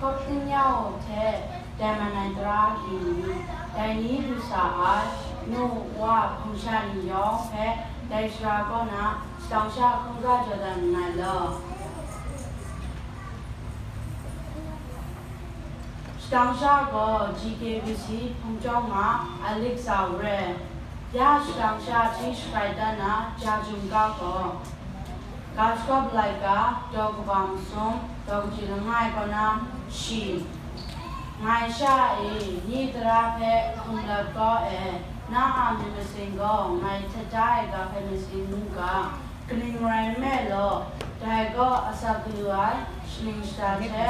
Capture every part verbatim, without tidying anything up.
Hkawt n-ya u hte dai man ai tara agyi ni, dai ni du sa ai, nu, wa, hpung sha ni yawng hpe dai sara kaw na shadang sha hkungga jaw dat nngai law. Shadang sha gaw G K B C hpung chyawm nga Alexa Ray. Ya shadang sha hti shakrai dat na Jajum Ga gaw, ga shagawp laika, daw kaba masum, daw kaji langai kaw na shi. Ngai sha e, ni tara hpe hkum lap kau e, na a myit masin gaw ngai htet da ai ga hpe masin mu ga, kaning rai nme law, dai gaw asak galu ai shaning shada hte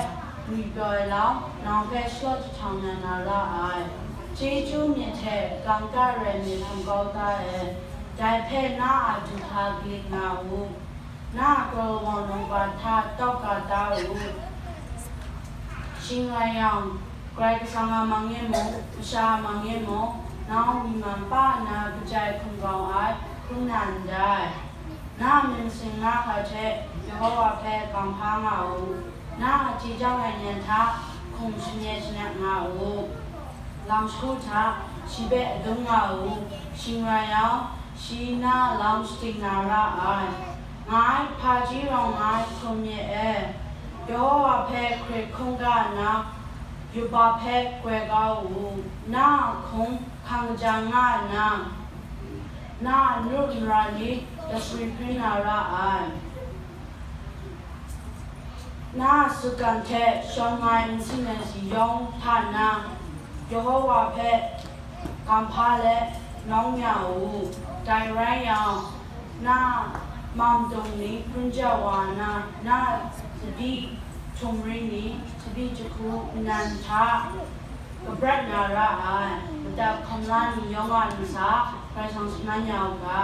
ngwi pyaw ai lam, nang hpe shalaw jahtau na na ra ai. Chyeju myit hte kangka rai myit hkum kau da e, dai hpe na a du hta galit nga u, na a kraw lawang nungba hta tawk ga da u. Shing rai yang, Karai Kasang a mang e mung, masha a mang e mung, nang myi man pa nna kajai hkum gawng ai hkrum na ndai. Na a myit masin nga hkra hte Yehova hpe kamhpa nga u, na a hti chyang ai ni hta hkum shani shanak nga u. Lam shagu hta shi hpe adum nga u, shing rai yang, shi na a lam shating na ra ai. Ngai hpaji rawng ngai hkum myit e, Yehova hpe hkrit hkungga nna, yubak hpe goi kau u, na a hkum hkang kaja nga nna, na a nru nra ni daswi hpring na ra ai. Na a sutgan hte shawng ai nsin ai si yawng hta na, Yehova hpe kamhpa let nawng ya u. Dai rai yang, na a mam dung ni hpun ja wa na, na a tsabyi htumri ni, tsabyi jahku nnan hta kabrat na ra ai, madat hkawm la ni yawng a ntsa Karai Kasang shaman ya u ga.